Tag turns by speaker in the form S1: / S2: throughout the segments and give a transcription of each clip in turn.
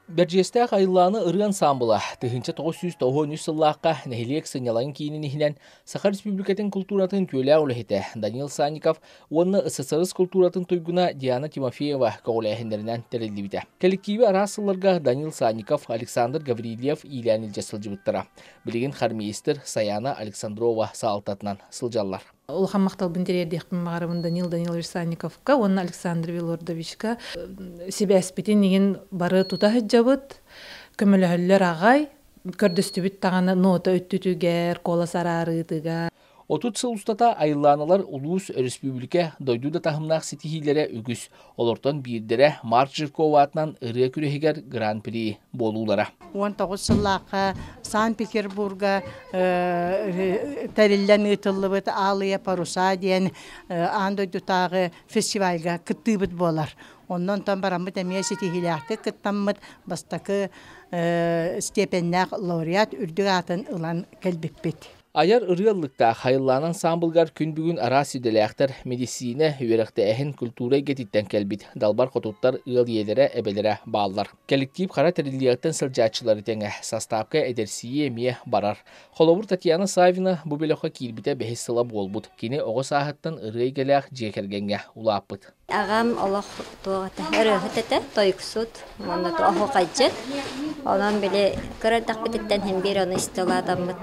S1: Бэрдьигэстээх Айыллааны ырыа ансаамбыла 1993 сыллаахха нэһилиэк сынньалаҥ киинин иһинэн Саха Республикатын култууратын үтүөлээх үлэһитэ Данил Санников уонна СССР култууратын туйгуна Диана Тимофеева көҕүлээһиннэринэн тэриллибитэ. Кэлэктииби араас сылларга Данил Санников, Александр Гаврильев иилээн илдьэ сылдьыбыттара. Билигин хормейстер Саяна Александрова салалтатынан сылдьаллар.
S2: Улахан махталбын тириэрдиэхпин баҕарабын Данил Данилович Санниковка уонна Александр Вилордовичка. Сибээспитин иһин бары тута сылдьабыт, көмөлөһөллөр аҕай, көрдөстүбүт даҕаны нота өттүтүгэр, куолас араарыытыгар.
S1: 30 сыл устата Айыллааналар улуус, өрөспүүбүлүкэ, дойду да таһымнаах ситиһиилэрэ үгүс. Олортон биирдэрэ Марк Жирков аатынан ырыа күрэһигэр Гран-при буолуулара.
S3: 19 сыллаахха Санкт-Петербурга тэриллэн ыытыллыбыт «Алые паруса» диэн аан дойдутааҕы фестивальга кыттыыбыт буолар. Онно онтон бараммыт эмиэ ситиһиилээхтик кыттаммыт бастакы степеннээх лауреат үрдүк аатын ылан кэлбиппит.
S1: Айар ырыа ыллыктаах Айыллаан ансаамбылыгар күн бүгүн араас идэлээхтэр, мэдиссиинэ, үөрэхтээһин, культура эйгэтиттэн кэлбит далбар хотуттар ыал ийэлэрэ, эбэлэрэ бааллар. Кэлэктиип хара тэриллиэҕиттэн сылдьааччылары тэҥэ, састаапка эдэрсийии эмиэ барар. Холобур, Татьяна Саввина бу бөлөххө киирбитэ бэһис сыла буолбут. Кини оҕо сааһыттан ырыа эйгэлээх дьиэ кэргэҥҥэ улааппыт.
S4: Аҕам олох туох этэ, ырыаһыт этэ, тойуксут уонна оһуохайдьыт. Онон били кыра эрдэхпититтэн син биир ону истэ улаатаммыт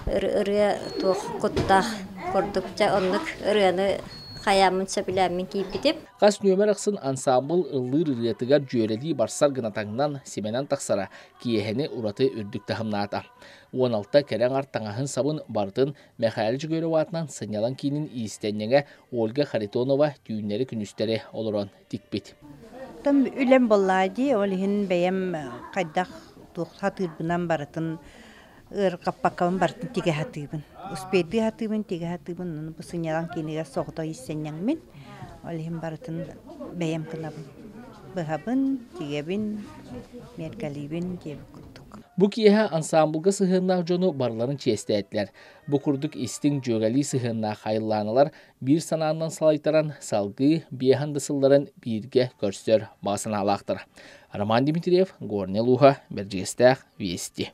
S4: ырыа туох куттаах курдук дьэ оннук ырыаны хайааммын сөбүлээммин киирбитим.
S1: Хас нүөмэр ахсын ансаамбыл ыллыыр ырыатыгар дьүөрэлии барсар гына таҥнан, симэнэн тахсара киэһэни ураты үрдүк таһымнаата. 16 кэрэ аҥар таҥаһын-сабын барытын Мэхээлэ Дьөгүөрэ аатынан сынньалаҥ киинин иистэнньэҥэ Ольга Харитонова түүннэри-күнүстэри олорон тикпит.
S5: Оттон үлэм буоллаа дии, ол иһин бэйэм хайдах туох сатыырбынан барытын ыарырҕаппаккабын барытын тигэ сатыыбын. Успейдыы сатыыбын, тигэ сатыыбын, ону бу сынньалаҥ киинигэр соҕотох иистэнньэҥмин. Ол иһин барытын бэйэм гынабын. Быһабын, тигэбин, миэркэлиибин диэбит курдук.
S1: Бу киэһэ ансаамбылга сыһыаннаах дьону барыларын чиэстээтилэр. Бу курдук истиҥ дьүөгэлии сыһыаннаах айыллааналар биир санаанан салайтаран салгыы биэһэн да сылларын бииргэ көрсөр баҕа санаалаахтар. Роман Дмитриев, Горнай улууһа, Бэрдьигэстээх, Вести.